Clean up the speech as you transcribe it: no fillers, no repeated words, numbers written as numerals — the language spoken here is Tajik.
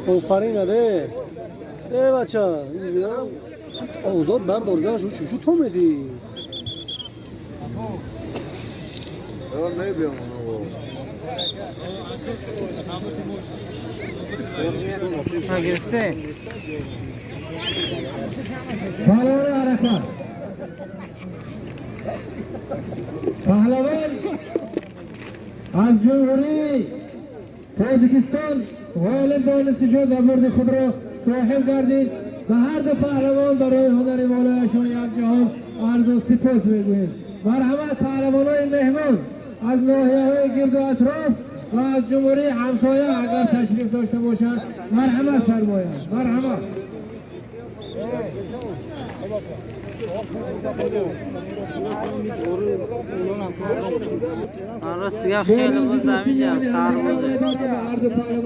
Офарин аде. Э бача, озод бардор занаш чӯ то медӣ. Гирифте. پهلوان عرفه پهلوان از جمهوری تاجیکستان غالب دانسته شد و برد خود را صاحب گردید و هر دو پهلوان برای هنر بالایشان یک جهان عرض و سپاس میگوییم. مرحمت پهلوانای مهمان از ناحیه های گرد و اطراف و از جمهوری همسایه اگر تشریف داشته باشند مرحمت فرمایند. مرحمت. راست دیگه خیلی بزرگ همینجا سر بزرگ. هر دو پهلوان.